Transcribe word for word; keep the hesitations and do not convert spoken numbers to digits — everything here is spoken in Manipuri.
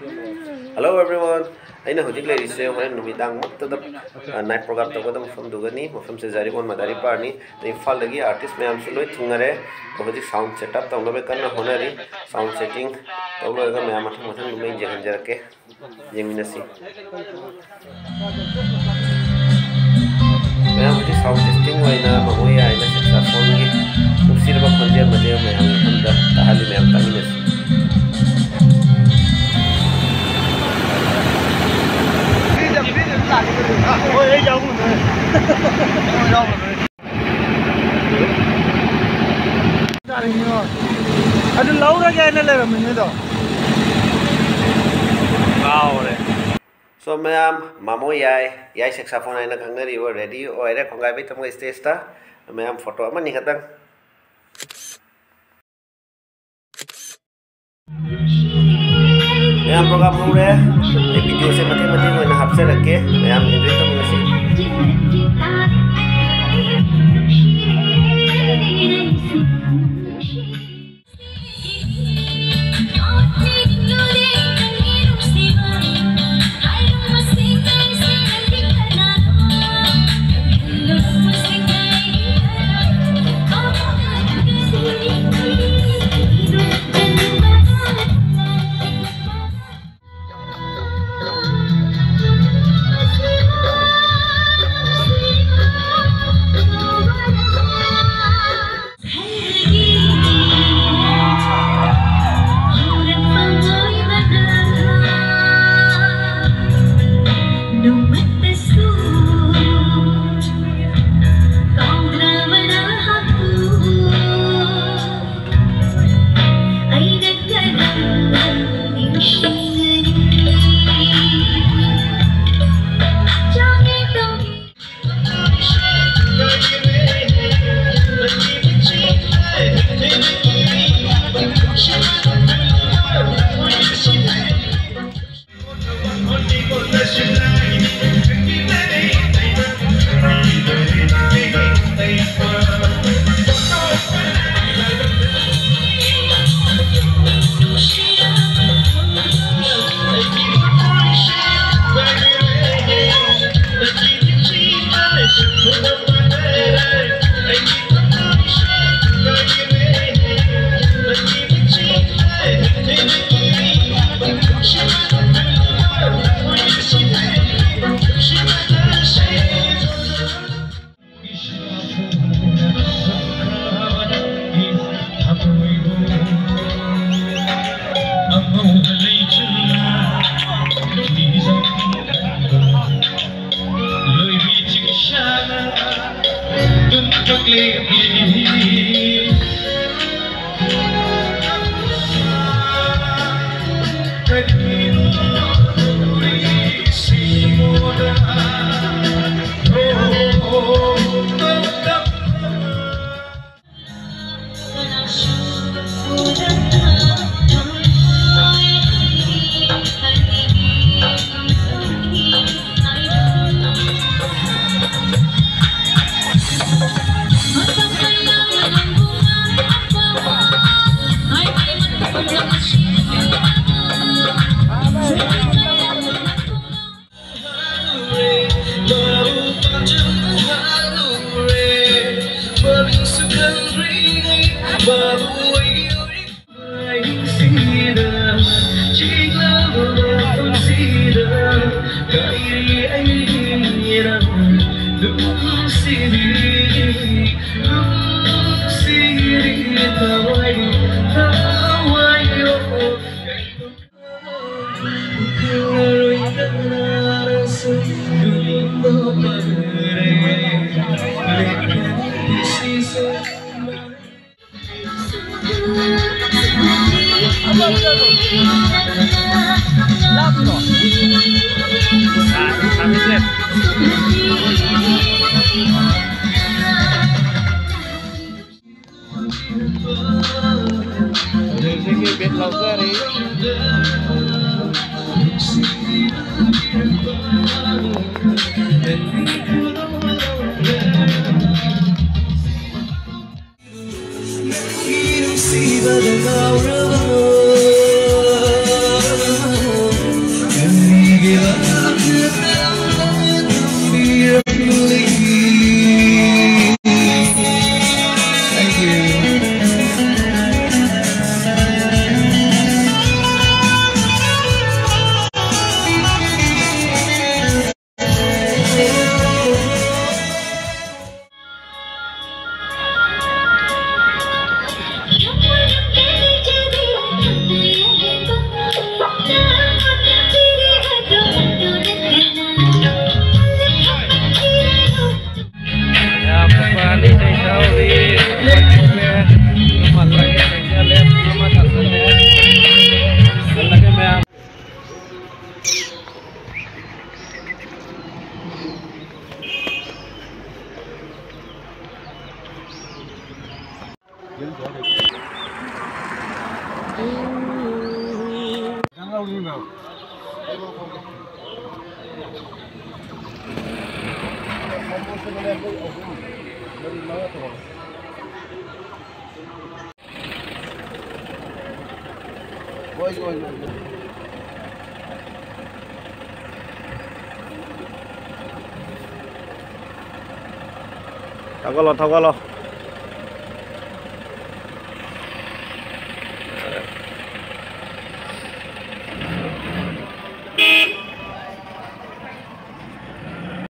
Hello everyone, ꯑꯩꯅ ꯍꯧꯖꯤꯛ ꯂꯩꯔꯤꯁꯦ ꯍꯣꯔꯦꯟ ꯅꯨꯃꯤꯗꯥꯡꯃꯛꯇꯗ, ꯑ, night program ꯇꯧꯒꯗꯕ ꯃꯐꯝꯗꯨꯒꯅꯤ꯫ ꯃꯐꯝꯁꯦ ꯖꯥꯔꯤꯒꯣꯟ ꯃꯗꯥꯔꯤ ꯄꯥꯔꯅꯤ꯫ ꯑꯗ ꯏꯝꯐꯥꯜꯗꯒꯤ artist ꯃꯌꯥꯝꯁꯨ ꯂꯣꯏ ꯊꯨꯡꯅꯔꯦ꯫ ꯑꯗꯣ ꯍꯧꯖꯤꯛ sound setup ꯇꯧꯅꯕ ꯀꯟꯅ ꯍꯣꯠꯅꯔꯤ꯫ Sound setting ꯇꯧ ꯂꯣꯏꯔꯒ ꯃꯌꯥꯝ ꯃꯊꯪ ꯃꯊꯪ ꯑꯗꯨꯝ ꯑꯩ ꯌꯦꯡꯍꯟꯖꯔꯛꯀꯦ꯫ ꯌꯦꯡꯃꯤꯟꯅꯁꯤ꯫ ꯃꯌꯥꯝ ꯍꯧꯖꯤꯛ sound testing ꯑꯣꯏꯅ ꯃꯃꯣꯏ ꯌꯥꯏꯅ saxophone ꯒꯤ ꯅꯨꯡꯁꯤꯔꯕ ꯈꯣꯟꯖꯦꯜ ꯃꯇꯦꯛ ꯑꯃ ꯃꯌꯥꯝꯒꯤ ꯃꯐꯝꯗ ꯇꯥꯍꯜꯂꯤ꯫ ꯃꯌꯥꯝ ꯇꯥꯃꯤꯟꯅꯁꯤ꯫ ꯍꯣꯏ, ꯑꯩ ꯌꯥꯎꯔꯝꯃꯦ꯫ ꯑꯗꯨ ꯂꯧꯔꯒꯦ ꯍꯥꯏꯅ ꯂꯩꯔꯝꯃꯤꯅꯦ ꯑꯗꯣ꯫ ꯉꯥꯎꯔꯦ꯫ So ꯃꯌꯥꯝ, ꯃꯥꯃꯣ ꯌꯥꯏ, ꯌꯥꯏ saxophone ꯍꯥꯏꯅ ꯈꯪꯅꯔꯤꯕ ready ꯑꯣꯏꯔꯦ ꯈꯣꯡꯒꯥꯏꯕꯩ ꯊꯝꯃꯣꯏ stage ꯇ꯫ ꯃꯌꯥꯝ photo ꯑꯃꯅꯤ ꯈꯛꯇꯪ꯫ ꯃꯌꯥꯝ program ꯍꯧꯔꯦ꯫ ꯑꯩ video ꯁꯦ ꯃꯇꯦꯛ ꯃꯇꯦꯛ ꯑꯣꯏꯅ ꯍꯥꯞꯆꯔꯛꯀꯦ꯫ ꯃꯌꯥꯝ enjoy ꯇꯧꯃꯤꯟꯅꯁꯤ꯫ ꯊꯧꯒꯠꯂꯣ, ꯊꯧꯒꯠꯂꯣ꯫